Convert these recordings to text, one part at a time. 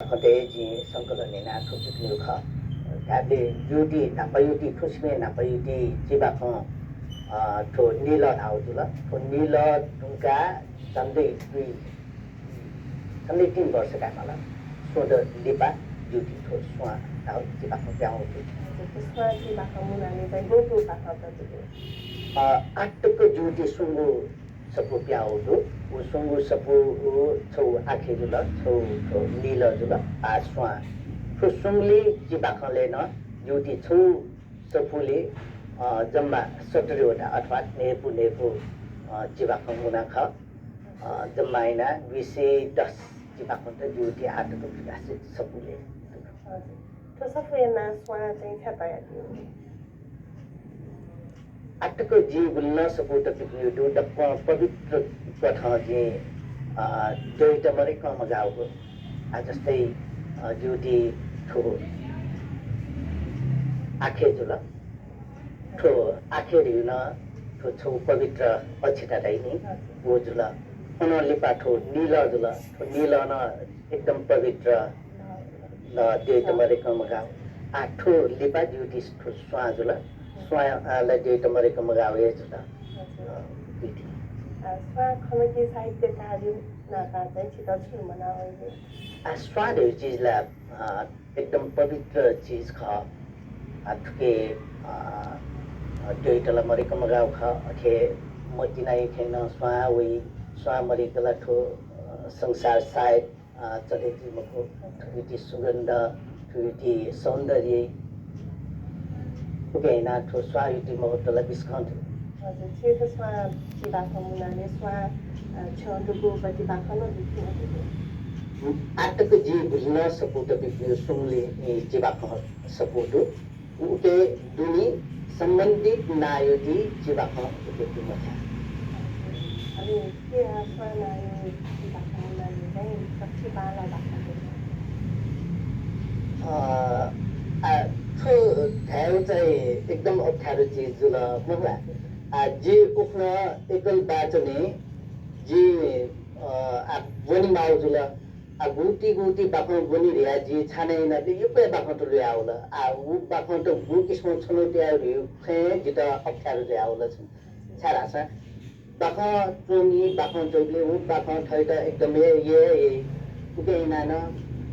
Hoteji Sankolonina Tusuka, Tabi Yudi, Napayuti, Tusme, Napayuti, Jibakon, to Nila Outula, to Nila Tunka, Sunday 3 verse Kamala, so the Lipa, duty to Swan, out Jibakon down to Ataka duty Sungu. Sapu piaudu, usungu sapu to akidula, to nila dula, aswan. Kusungli jibakale no, duty to sapuli, Jama Sotrioda, atwat nepu, jibakamunaka, the mina, we say dust, jibakonta duty at the acid sapuli. To Safina Swan and Capaya. Atako ji will not support the people do the pavitra Kathaji, Joita Marika Magago. I just say duty to Akedula, to Akeduna, to Pavitra Ochitadaini, Wujula, Onolipa to Nila, to Nilana, Ekdam Pavitra, the Joita Marika Magago. I told Lipa duties to Swazula. Let date American Magawa. Committee side the Tadi, Naka, as Friday cheese lab, Ekdam Pavitra cheese car, at K. Date American Magawa, okay, Motina Kena Swawi, Swamaricalato, Sangsar side, Tadimako, to the Suganda, to the Sondari. Okay, now to swallow the motor like this country. The chief swab, Tibacomuna, swab, Chondugu, but Tibacono. At the G was not supposed to be strongly in Jibaco support. Okay, Duni, Samandi, Nayodi, Jibaco, the Timothy. I mean, here, Swana, Tibacomuna, Tibala. theo चाहिँ एकदम अप्ठ्यारो चिज जुल मुखला जे उख्न एकल बाचने जे वनी माउ जुल गुटी बाखन वनी रिया जे छाने न यो पे बाखन त रिया होला उ बाखन त गु किस्म छनो त्या रियो खे जिता अप्ठ्यारो रिया होला छारा छ बाखन चोनी बाखन चोले उ बाखन थैटा एकदमै ये कुकेना न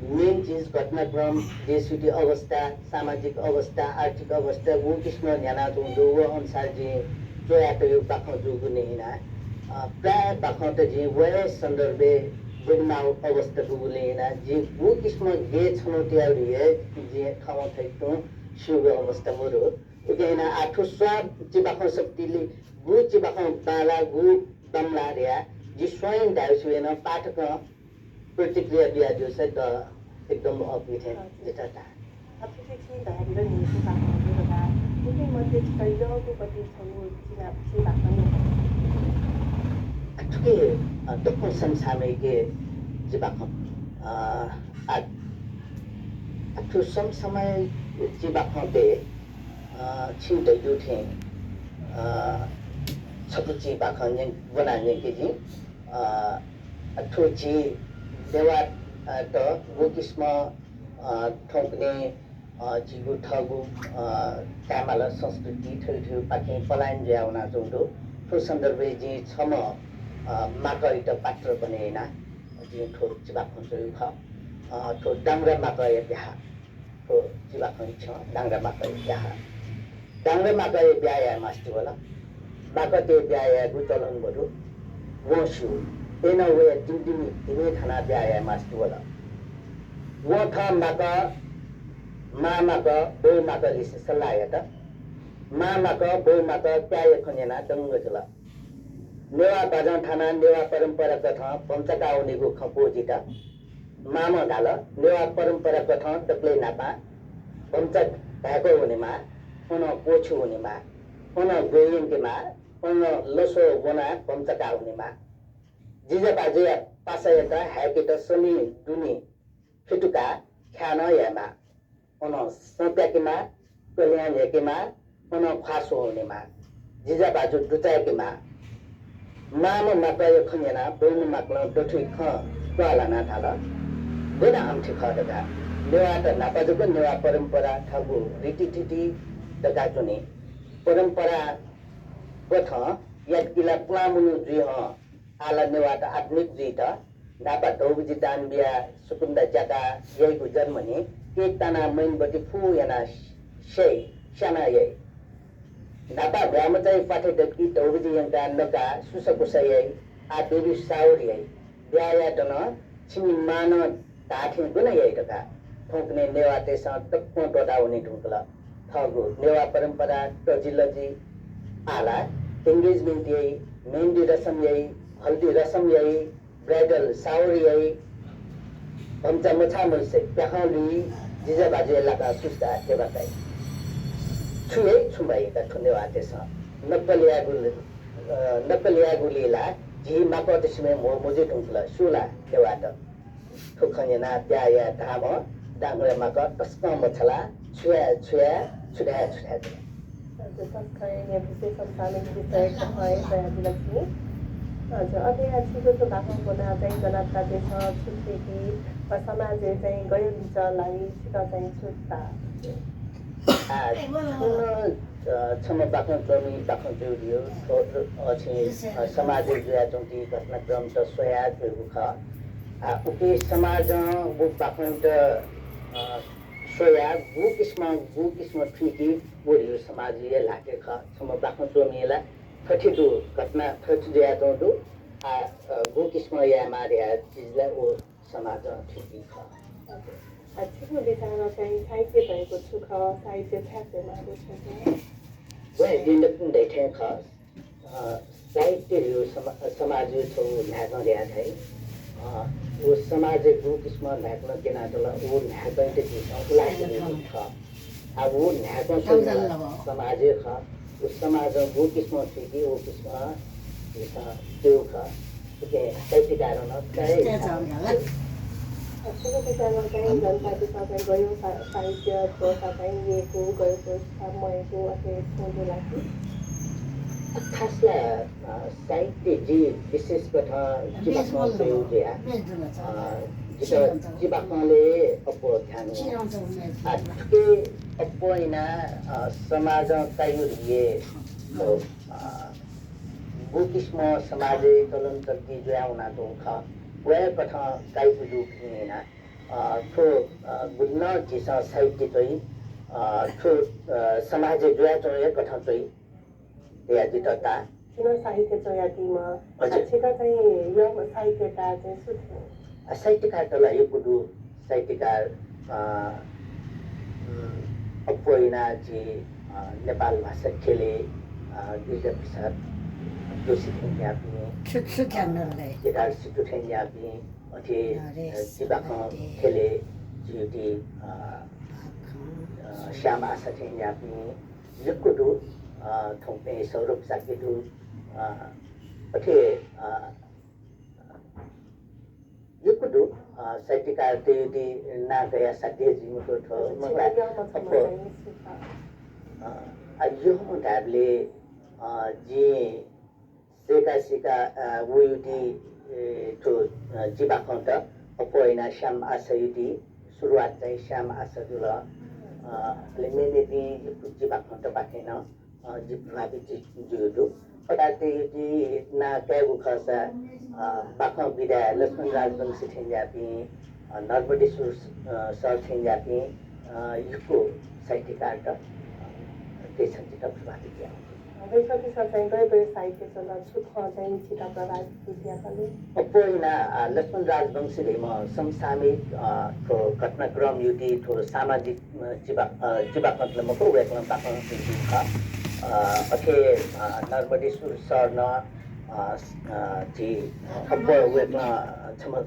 मेन चीज घटनाक्रम देशविधि अवस्था सामाजिक अवस्था आर्थिक अवस्था वो किस्म ध्यान जो वो अनुसार जी जो यो बाखों जो गुनेना प्राय बाखों तो जी वह संदर्भे बिना अवस्था जो लेना जी वो किस्म गे छनौती आ रही है जी खाओ थे तो शुभ अवस्था मोरो उके ना आठो स्वाद जी बाखों शक्तिले गु जी बाखों बाला गु दमला रिया जी स्वयं दायसुए ना पाठक प्रतिक्रिया दिया जो से एकदम अपिट है जेटा था अब चाहिँ धारिलो निको बाक्नु होला कुनै मध्ये कहिलेको कति छनु चिना बाक्नु अटके दक्कन संसामै के जिबाखम अटु सम समय जिबाखम बे छिन्दै दुथे छपुची बाखन ने बनाने के जी अटु जी देवा त वो किस्म ठोक्ने जिगु ठगु कामाला संस्कृति ठुल्ठुलो पाके पलायन ज्याउना जोडो त्यो सन्दर्भे जे छम माकरी त पात्र बनेना जे ठो जिबाखन जोइ ख तो डांग्रा माकरी बिहा तो जिबाखन छ डांग्रा माकरी बिहा मास्टर होला माकते बिहा गुचलन बरु वसु एना वे दिदिमी दिमे थाना बिहा मास्टर होला वो था माका मामा का बो माका लिसे सलाया था मामा का बो माका प्याय खनेना दंग चला नेवा बाजान थाना नेवा परंपरा कथा पंचका उनेको खपोजिता मामा डाल नेवा परंपरा कथा तक्ले नापा पंचक भएको हुनेमा उन पोछु हुनेमा उन गोयिङकेमा उन लसो बना पंचका हुनेमा जिजा बाजे पासायता हैकेट सनी दुनी फिटुका खाना यामा उन सत्याकेमा कल्याण याकेमा उन खासो हुनेमा जिजा बाजु दुचाकेमा मामा माका खनेना बोल्नु माक्ला दठुइ ख पाला ना थाला Bena amthi khadaga newa ta napajuga newa parampara thagu ritititi daga chuni parampara kotha yat kila plamunu ji ha ala newa ta atmik ji ta napa dawji dan bia sukunda jaka yai gu Germany ke tana main bati fu yana shei shana yai napa brahmachai pate dakki dawji yang ka naka susakusa yai a devi saur yai bia ya dana chimi mano 다ठी गुना यही टका ठोकने नेवा तेसा तक्को टोटा हुने ठुकला थगु नेवा परंपरा टजिलजी आला engagement यही मेहंदी रसम यही हल्दी रसम यही ब्राइडल सावर यही हमचा मछा मुसे प्याहली जिजा बाजे लगा सुस्ता के बताई छुए छुबाई का ठुनेवा तेसा नकलिया गुलीला जी माको त्यसमे मुझे ठुकला सुला केवाटा ठुखनिना प्याया धामो डांगले माका तस्का मछला छुया छुया छुडा छुडा Kaya bisa sampai kita sampai saya bilang ni, ada yang juga tu bahkan pun ada yang jangan tadi saya cuti bersama je yang gaya bicara lain kita yang cuta. Sama bahkan kami bahkan juga macam समाज जो चौंती घटनाक्रम तो soya जो बुखा उके समाज वो पाखंड soya वो किस्म ठीकी बोलियो समाज ये लाके खा सम पाखंड तो मेला थर्टी दो घटना थर्टी दिया तो वो किस्म ये हमारे चीज़ वो समाज ठीकी खा अच्छी को दिखाना चाहिए साहित्य पर कुछ खा साहित्य छात्र मालूम है वह दिन तक देखे खा साहित्य जो समाज जो नागन दिया था वो समाज एक ग्रुप इसमें नागन के नाटला वो नागन के चीज़ उलाइट था अब वो नागन समाज खा उस समाज ग्रुप इसमें थी कि वो किस्म ऐसा जो खा तो कैसे कारण है अच्छी को दिखाना चाहिए जनता के साथ गयो साहित्य तो साथ ये को गयो तो समय को ऐसे छोड़ लाती खासला साहित्य जी विशेष कथा जीवात्मा प्रयोग है जीवात्माले अपो ध्यान के अपो इना समाज कायुरिए तो वो किस्म समाज कलन तक जो है उना तो खा वह कथा कायु रूप में ना तो गुना जिसा साहित्य तो ही तो समाज जो है तो ये कथा तो ही या जितना किन साहित्य चयाती में अच्छी का चाहिए यह साहित्य का चाहिए सुध साहित्य का तो लाये कुडू साहित्य का अपोइना जी नेपाल भाषा खेले जिसका पिसार जोशी खेलने आती हैं जिधर सिद्धू खेलने आती हैं और ये जिबाखों खेले जिउटी श्यामा आशा खेलने आती हैं जिकुडू थोंपे सौरभ साकेदू अथे जिकुडू साहित्यकार तेदी ना गया सत्य जीवको थो मलाई अपो यो मुदाबले जी सेका वयुटी तो जीवाखन्त अपोइना श्याम आशयुटी सुरुवात चाहिँ श्याम आशा जुल लेमेनेदी जीवाखन्त बाटेन जिब्राबी जुदु पदार्थ युटी ना कैगु खसा बाखा बिदा लक्ष्मण राजवंशी ठेंजापी नर्मदेश्वर सर ठेंजापी युको साहित्यकार त त्यसपछि त प्रभावित किया वैसा के साथ गए साहित्य चला छुट खा चाहिँ छिटा प्रभाव दिया पनि अपोइना लक्ष्मण राजवंशी म समसामयिक को घटनाक्रम युटी थो सामाजिक जीवाकन्त मको वेकन बाखा सिखा अथे नर्मदेश्वर सर न जी अप्पो वेकन